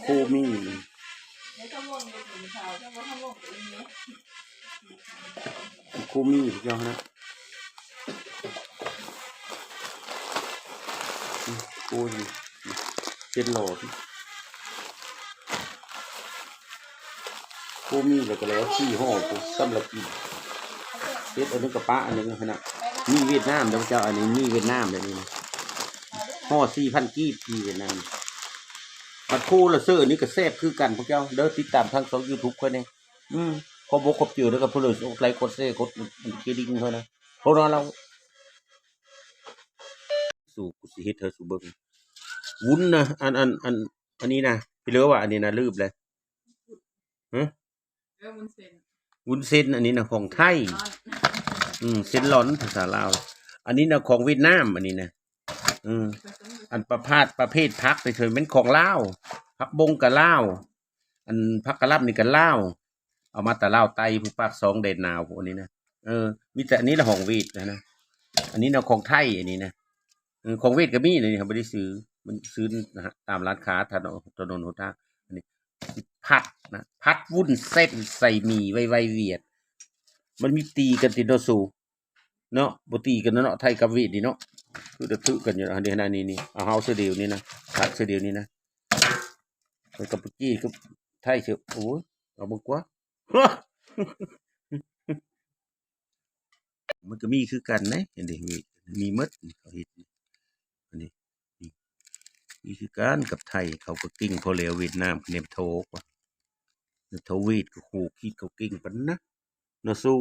ໂຄມີ ໂຄມີພວກເຈົ້າຫັ້ນນະ ໂຄມີເຈັດຫຼອດ ໂຄມີແລ້ວກໍແລ້ວສີ່ຫໍ່ພຸ້ນ ສຳລັບກິນ ເຮັດອັນໜຶ່ງກະປະອັນໜຶ່ງຫັ້ນນະ ມີຫວຽດນາມເດີ້ເຈົ້າ ອັນນີ້ມີຫວຽດນາມແບບນີ້ນະ ຫໍ່ສີ່ພັນກີບ ມີຫວຽດນາມ ບັດໂຄລະເຊີນີ້ກໍແຊບຄືກັນພວກເຈົ້າເດີ້ ຕິດຕາມທາງຊ່ອງຢູທູບຂ້ອຍແດ່. ອືມ ຂອບອົກຂອບໃຈເດີ້ກັບຜູ້ໃດກົດໄລກົດແຊກົດກະດິ່ງເຂົານະ ເພາະວ່າລາວ ສູ່ ກູຊິເຮັດໃຫ້ສູ່ເບິ່ງ ວຸ້ນນະ ອັນ ອັນ ອັນ ອັນນີ້ນະ ພີ່ເລີວ່າອັນນີ້ນະ ລືມແລ້ວ ຮະ ເອີ ວຸ້ນເສັ້ນ ວຸ້ນເສັ້ນ ອັນນີ້ນະຂອງໄທ ເສັ້ນລອນ ອືມ ເສັ້ນລອນພາສາລາວ ອັນນີ້ນະຂອງຫວຽດນາມ ອັນນີ້ນະ ອືມ ອັນປະພາດ ປະເພດຜັກນີ້ເຖິງແມ່ນຂອງລາວ ຜັກບົ້ງກະລາວ ອັນຜັກກະຫຼໍ່ານີ້ກະລາວ ເອົາມາແຕ່ລາວໃຕ້ ຜູ້ປາກຊ່ອງແດນໜາວພວກນີ້ນະ ເອີ ມີແຕ່ອັນນີ້ລະຂອງຫວຽດນາມນະ ອັນນີ້ນະຂອງໄທ ອັນນີ້ນະ ເອີ ຂອງຫວຽດກໍມີ ອັນນີ້ເຮົາບໍ່ໄດ້ຊື້ ມັນຊື້ຕາມຮ້ານຄ້າ ຖະໜົນ ຖະໜົນຫົນທາງ ອັນນີ້ຜັດນະ ຜັດວຸ້ນເສັ້ນໃສ່ໝີ່ໄວໆຫວຽດ ມັນມີຕີກັນຕິເນາະ ສູ່ ເນາະ ບໍ່ຕີກັນເນາະ ໄທກັບຫວຽດນີ້ເນາະ ຄືຈະຖືກກັນຢູ່ ອັນນີ້ ອັນນີ້ ນີ້ ເອົາ ເຮົາເທື່ອດຽວນີ້ນະ ຜັດເທື່ອດຽວນີ້ນະ ໄປກັບປະຈີກັບໄທເທື່ອ ໂອ້ຍ ເອົາເບິ່ງກວ່າ ມັນກໍມີຄືກັນເດ້ ເຫັນເດ້ ມີ ມີໝົດ ເຂົາເຮັດ ອັນນີ້ ນີ້ ມີຄືກັນກັບໄທ ເຂົາກໍເກັ່ງພໍແລ້ວ ຫວຽດນາມ ແນມໂທກວ່າ ແນມໂທຫວຽດກໍໂຄຄິດເຂົາເກັ່ງປານນະ ນະ ສູ່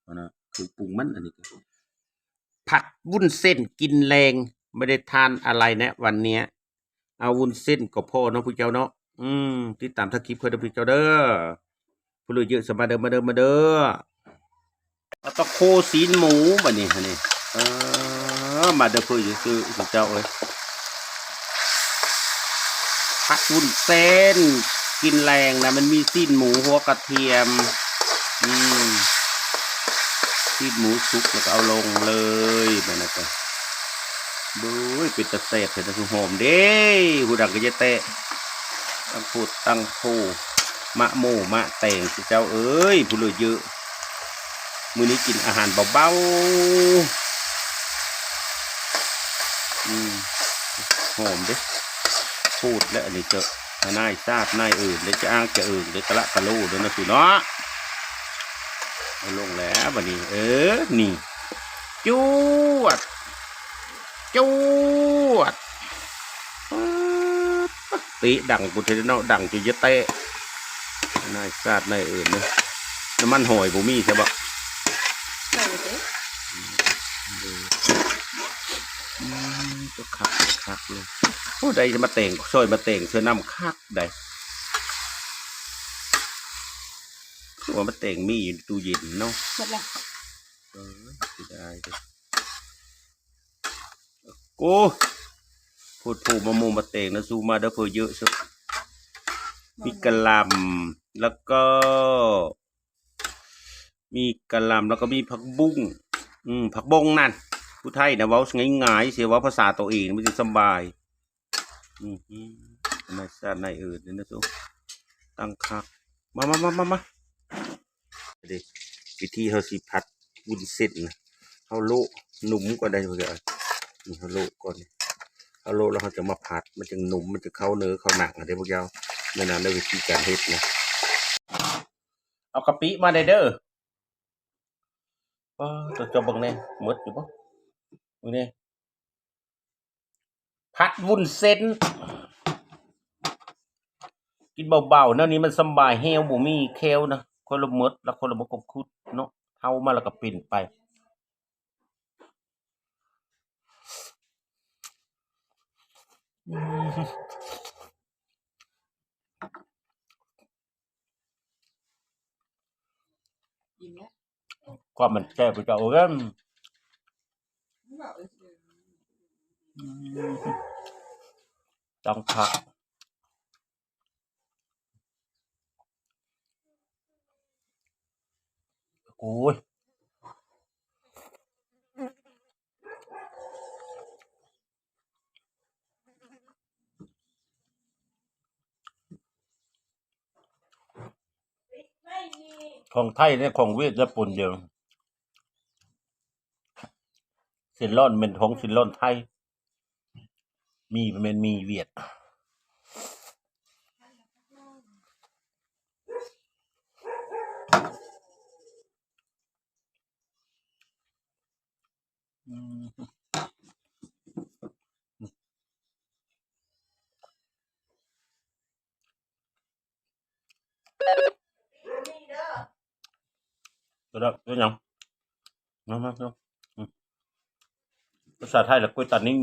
ອັນນະ ເຄື່ອງປຸງມັນ ອັນນີ້ກໍ ຜັດວຸ້ນເສັ້ນກິນແລງ ໄມ່ໄດ້ທານອະໄລນະວັນເນຍ ເອົາວຸ້ນເສັ້ນກໍພໍເນາະ ພວກເຈົ້າເນາະ ອືມ ຕິດຕາມທາງຄລິບຂ້ອຍເດີ້ ພວກເຈົ້າເດີ້ ຜູ້ເຫຼືອເຢີະຊະ ມາເດີ້ ມາເດີ້ ມາເດີ້ ປາຕະໂຄຊີ້ນໝູ ບັດນີ້ ອັນນີ້ ເອີ ມາເດີ້ ເພື່ອຊິຊື້ ພວກເຈົ້າເອີຍ ຜັດວຸ້ນເສັ້ນກິນແລງນະ ມັນມີຊີ້ນໝູ ຫົວກະທຽມ ອືມ ຊີ້ນໝູສຸກ ແລ້ວກໍເອົາລົງເລີຍ ແບບນັ້ນກະ ໂອ້ຍ ເປັນຕາແຊບແທ້ນະ ຄືຫອມເດ້ ຜູ້ດັງກໍຢ່າແຕະ ຕັ້ງໂພດຕັ້ງໂພ ມະໂມມະແຕງ ເຈົ້າເອີຍ ຜູ້ເຫຼືອເຢີະ ມື້ນີ້ກິນອາຫານເບົາໆ ອືມ ຫອມເດ້ ໂພດແລ້ວອັນນີ້ເຈົ້າ ນາຍຊາດນາຍເອີນເດ້ ຈະອ້າງຈະເອີງເດ້ ກະລະກະໂລເດ້ນະ ສູ່ເນາະ ເອົາລົງແລ້ວບັດນີ້ ເອີ ນີ້ ຈວດ ຈວດ ປາດ ເຕະດັງພຸ້ນເດເນາະ ດັງຈົນຈະແຕະ ນາຍຊາດນາຍເອີນເນາະ ນ້ຳມັນຫອຍບໍ່ມີໃຊ່ບໍ່? ໃສ່ເດ້ ອືມ ຄັກ ຄັກເລີຍ ໂອ້ ໄດ້ມາແຕງ ຊອຍມາແຕງເທື່ອນ້ຳຄັກໄດ໋ ຄືວ່າມາແຕງມີຢູ່ໃນຕູ້ເຢັນເນາະ ໝົດແລ້ວ ເອີ ເສຍດາຍເດ້. ໂອ້ ໂພດໂພ ມະມ່ວງ ມະແຕງນະ ສູ່ມາເດີ້ ເພີເຢີະສຸດ ມີກະຫຼ່ຳ ແລ້ວກໍມີກະຫຼ່ຳ ແລ້ວກໍມີຜັກບຸ້ງ ອືມ ຜັກບົ້ງນັ້ນ ຜູ້ໄທນະເວົ້າງ່າຍໆ ຊິເວົ້າພາສາໂຕເອງ ມັນຊິສະບາຍ ອືມ ນາຍຊາດນາຍເອີນນີ້ນະ ສູ່ ຕັ້ງຄັກ ມາ ມາ ມາ ມາ ມາ. ເດ້ ວິທີເຮົາຊິຜັດວຸ້ນເສັ້ນນະ ເຮົາໂລະໜຸ່ມກ່ອນໄດ໋ ເຮົາໂລະກ່ອນ ເຮົາໂລະແລ້ວເຮົາຈະມາຜັດ ມັນຈຶ່ງໜຸ່ມ ມັນຈະເຂົ້າເນື້ອເຂົ້າໜັງເດ້ພວກເຈົ້າ ແນວນັ້ນເດີ ວິທີການເຮັດນະ ເອົາກະປິມາແດ່ເດີ ປາດ ເຈົ້າເບິ່ງແດ່ ໝົດຢູ່ບໍ່ ເບິ່ງແດ່. ຜັດວຸ້ນເສັ້ນ ກິນເບົາໆ ແນວນີ້ມັນສຳບາຍ ແຮ້ວບໍ່ມີແຂ້ວນະ ຄົນລະໝົດ ລະຄົນລະບໍ່ຄົບຄຸດເນາະ ເຖົ້າມາລະກະເປັນໄປ ຄວາມມັນແຊບ ພວກເຈົ້າເອີຍ ຕ້ອງຄັກ ໂອ້ຍ. ຂອງໄທແລະຂອງຫວຽດຈະປົນດຽວ. ເສັ້ນລ້ອນແມ່ນຂອງເສັ້ນລ້ອນໄທ ໝີ່ແມ່ນໝີ່ຫວຽດ. ເປັນຫຍັງ? ມາ ມາ ມາ. ອືມ ພາສາໄທລະກວຍຕານີ,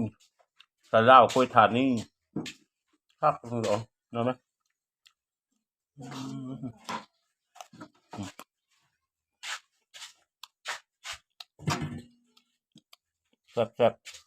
ພາສາລາວກວຍທານີ. ຄັກ ເອົາ ເອົາໄໝ? ອືມ ແຊບໆ.